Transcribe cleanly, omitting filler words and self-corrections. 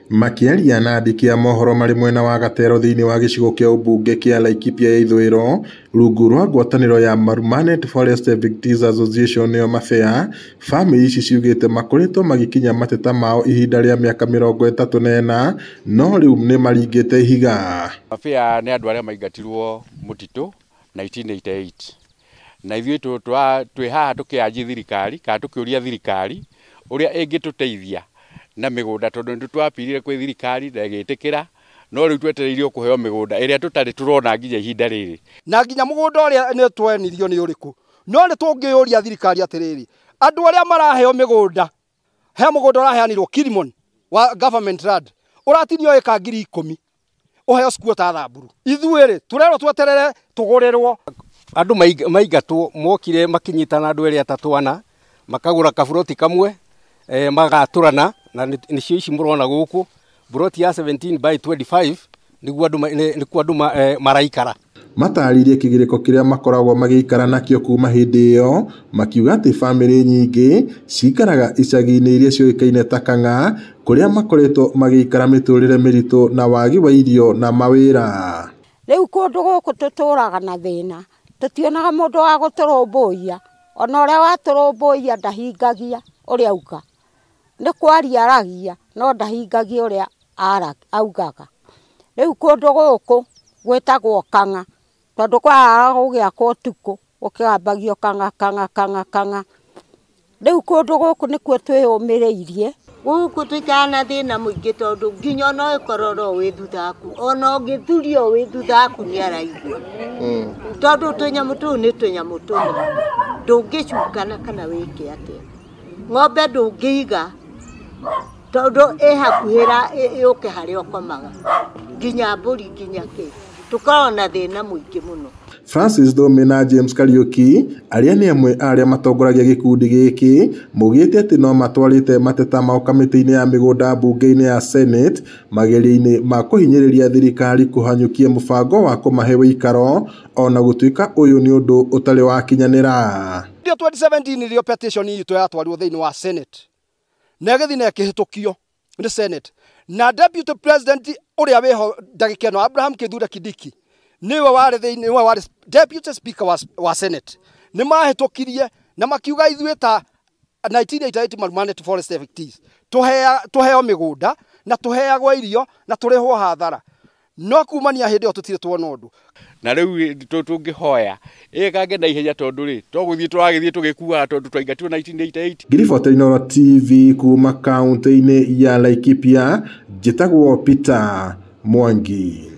Makĩaria na andĩki a mohoro marĩ mwena wa Gatero thĩinĩ wa gĩcigo kĩa ũmbunge kĩa Laikipia ya ithũĩro rungu rwa ngwatanĩro ya Marumanet Forest Evictees Association nĩyo MAFEA, bamĩrĩ ici ciugĩte makoretwo magĩkinyia mateta mao ihinda rĩa mĩaka 34 no rĩu nĩmaringĩte ihiga. MAFEA nĩ andũ arĩa maingatirwo mũtitũ 1988 na ithuĩ twĩ haha tũkĩanjia thirikari kana tũkĩũria thirikari ũrĩa ĩngĩtũteithia na mĩgũnda tondũ nĩ twapirire kwĩ thirikari na ĩgĩtĩkĩra no rĩu twetereire kũheo mĩgũnda ĩrĩa tũtarĩ tũrona nginya ihinda rĩrĩ. Na nginya mũgũnda ũrĩa nĩ twenirio nĩ ũrĩkũ, no nĩ tũngĩũria thirikari atĩrĩrĩ, andũ arĩa maraheo mĩgũnda, he mũgũnda ũraheanirwo Kilimon wa government land ũratinio ĩka 10,000 ũheo squatter thamburu. Ithuĩ rĩ tũrerwo tweterere tũgũrĩrwo. Andũ maingatwo mokire makinyitana andũ erĩ atatũ ana makagũra kaburoti kamwe magatũrana na nĩcio ici mũrona gũkũ buroti ya 17 by 25 nĩguo andũ andũ maraikara. Matarĩirie kĩgirĩko kĩrĩa makoragwo magĩikara nakĩo kuma hĩndĩ ĩyo, makiuga atĩ bamĩrĩ nyingĩ cikaraga icagi-inĩ iria ciũĩkaine ta Kang'a kũrĩa makoretwo magĩikara mĩtũrĩre mĩritũ na wagi wa irio na mawĩra. Rĩu kũndũ gũkũ tũtũraga na thĩna, tũtionaga mũndũ wa gũtũrũmbũiya, ona ũrĩa watũrũmbũiya ndahingagia ũrĩa auga. Nĩ kwaria aragia no ndahingagia ũrĩa augaga. Rĩu kũndũ gũkũ gwĩtagwo Kang'a tondũ kwaraga gũgĩakwo ũtukũ gũkĩambagio Kang'a Kang'a Kang'a Kang'a. Rĩu kũndũ gũkũ nĩkuo twĩyũmĩrĩirie. Gũkũ tũikaraga na thĩna mũingĩ tondũ nginya ona ũkorwo no wĩ thutha waku, ona ũngĩthurio wĩ thutha waku nĩ araigua. Tondũ tũnyamũ tũu nĩ tũnyamũ tũnini, ndũngĩcukana kana wĩke atĩa. Ng'ombe ndũngĩiga tondũ ĩ hakuhĩ yũke harĩa ũkomaga, nginya mbũri nginya kĩ. Tũkoragwo na thĩna mũingĩ mũno. Francis Thome na James Kariuki arĩa nĩ amwe a arĩa matongoragia gĩkundi gĩkĩ maugĩte atĩ no matwarĩte mateta mao kamĩtĩ-inĩ ya mĩgũnda mbunge-inĩ ya Senate mageria-inĩ ma kũhinyĩrĩria thirikari kũhanyũkia mũbango wa kũmahe ũikaro ona gũtuĩka ũyũ nĩ ũndũ ũtarĩ wakinyanĩra. 2017 nĩrĩo petition itũ yatwarirwo thĩinĩ wa Senate na ĩgĩthiĩ na ĩkĩhĩtũkio nĩ Senate na Deputy President ũrĩa wĩho ndagĩka ĩno Abraham Kithure Kindiki nĩwe warĩ thĩinĩ, nĩwe warĩ Deputy Speaker wa Senate. Nĩ mahĩtũkirie na makiuga ithuĩ ta 1988 Marumanet Forest Evictees tũheo mĩgũnda na tũheagwo irio na tũrĩhwo hathara, no kumania hĩndĩ ĩyo tũtirĩ tuona ũndũ. Na rĩu tũngĩhoya ĩkange na ihenya tondũ rĩ to gũthiĩ tũragĩthiĩ tũgĩkuaga tondũ twaingatirwo 1988. Ngiribota Inooro TV kuma kaunti-inĩ ya Laikipia, njĩtagwo Peter Mwangi.